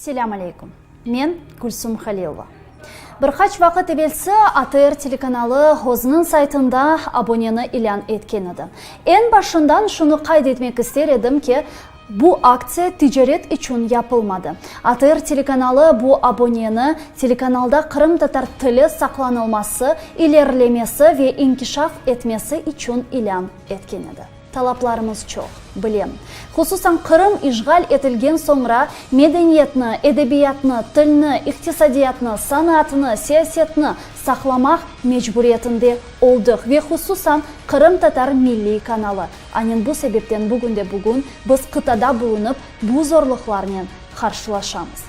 Selâm aleyküm. Men Gülsum Halilova. Bir qaç vaqıt evelsi ATR telekanalı özüniñ saytında aboneni ilân etken edi. Eñ başından şunı qayd etmek ister edim ki, bu aktsiya ticaret içün yapılmadı. ATR telekanalı bu aboneni telekanalda qırımtatar tili saqlanılması, ilerilemesi ve inkişaf etmesi içün ilân etken edi. Talaplarımız çoq, bilem. Hususan Qırım işğal etilgen soñra medeniyetni, edebiyatnı, tilni, iqtisadiyatnı, sanatnı, siyasetni saqlamaq mecburiyetinde oldıq ve hususan qırımtatar milliy kanalı. Anen bu sebepten bugünde-bugün biz qıtada bulunıp bu zorluqlarnen qarşılaşamız.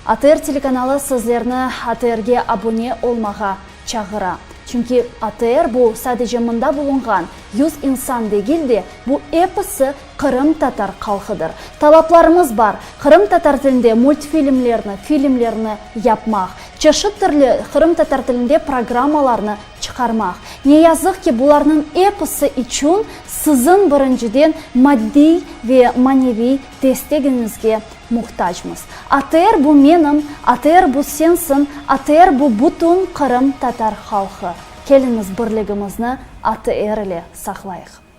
ATR telekanalı sizlerni ATRge abone olmağa çağıra. Çünki ATR bu sadece mında bulunğan yüz insan degil de, bu episi qırımtatar halqıdır. Talaplarımız bar, qırımtatar tilinde multfilmlerni, filmlerni yapmaq, çeşit türlü qırımtatar tilinde programmalarnı çıqarmaq. Ne yazıq ki, bularnıñ episi içün siziñ birinciden maddiy ve maneviy destegiñizge muhtacmız. ATR bu menim, ATR bu sensiñ, ATR bu bütün qırımtatar halqı. Keliñiz birligimizni ATR ile saqlayıq.